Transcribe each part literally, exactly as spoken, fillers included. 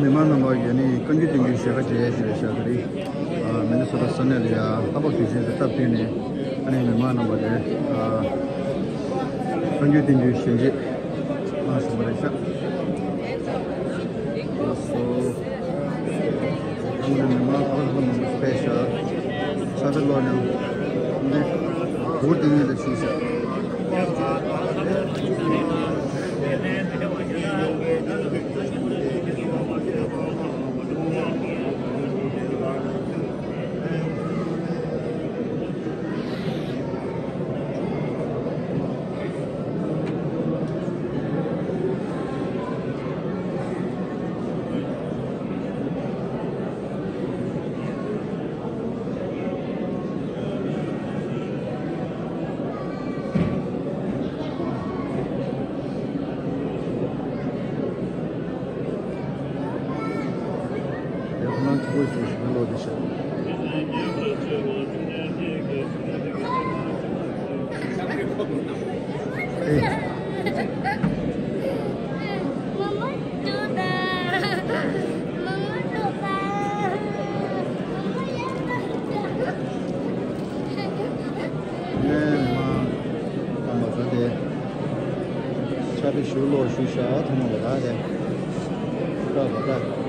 མི་མང་རྣམ་པ་ཡོད་ནི་བཀའ་འགྱུར་བསྟན་འགྱུར་ཞལ་ཁ་མཇལ་ཞེས་པའི་ཞག་དེ་རིང་། ཨ། མི་ནི་སོ་ཊ་ས་གནས་ལ་ཡ་ལྷག་པ་དུས་ཆེན་དུ་སྟབས་བསྟུན་ནས་ཨ་ནི་མི་མང་རྣམ་པ་དེ། ཨ། བཀའ་འགྱུར་བསྟན་འགྱུར་ཞལ་མཇལ་གནང་བཞིན་པ་རེད་ཤག་ལགས་སོ། ཨ་ནི་མི་མང་གང་ལ་མང་པོ་ཕེབས་ཤག་ཕྱག་དཔེ་ཀློག་མྱོང་། འདི་གུར་དེ་ཉིད་ལ་བཞུགས་ཤག་ཕྱག་དཔེ་ཞུ་ལོག་ཞུ་ཤག་ཐོག་མ་བ་དག་རེད། བཀྲ་བ་དག་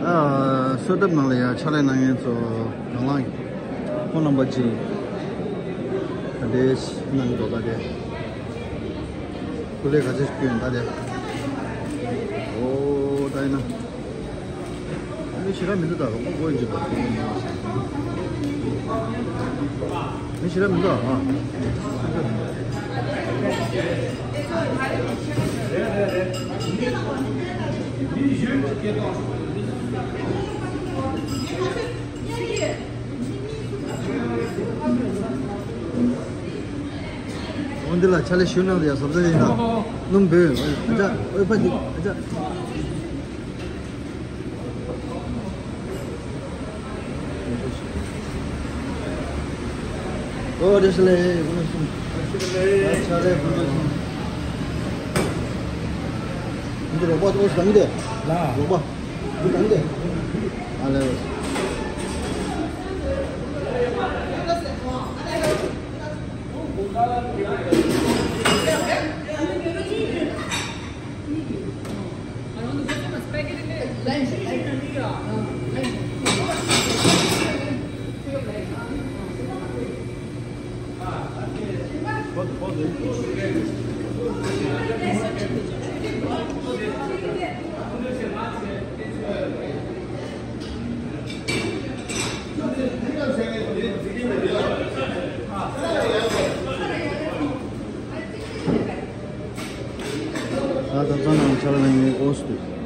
ཨ། གསོལ་འདེབས་ནང་ལ་ཡང་ཕྱག་ལས་གནང་མཁན་ཚོ་གང་ལགས་ཡིན། ཁོང་རྣམ་པ་ཅིག་ད་ལྟའི་གནང་གི་འདུག་ད་ལྟའི་སྐུ་ལས་ག་ཚོད་བསྐྱོན་ད་ལྟའི། ཨོ་ད་ཡིན་ན། མི་ཞེ་དྲག་མི་འདུག་ད་རོགས་པ་དགོས་ཀྱི་འདུག་མི་ཞེ་དྲག་མི་འདུག་ཨ། འོ་འདི་ལ་ཕྱག་ལས་ཞུ་གནང་དེ་ཡང་བཟོ་ཚོད་ཡིན་ན། སྣུམ་འབུལ། ཨ་ཅག་འོད་ཕ་ཅིག་ཨ་ཅག་ཨོ་བཀྲ་ཤིས་བདེ་ལེགས། ཕྱག་ལས་ཕུལ་སོང་། འདི་རོགས་པ་ཨོ་བཟང་དེ། ལ་རོགས་པ་འདི་བཟང་དེ། ཨ་ལས། ཚང་མ་ཆ་ལ་ནང་ཡོད་ཨོ་སི་ཏུ།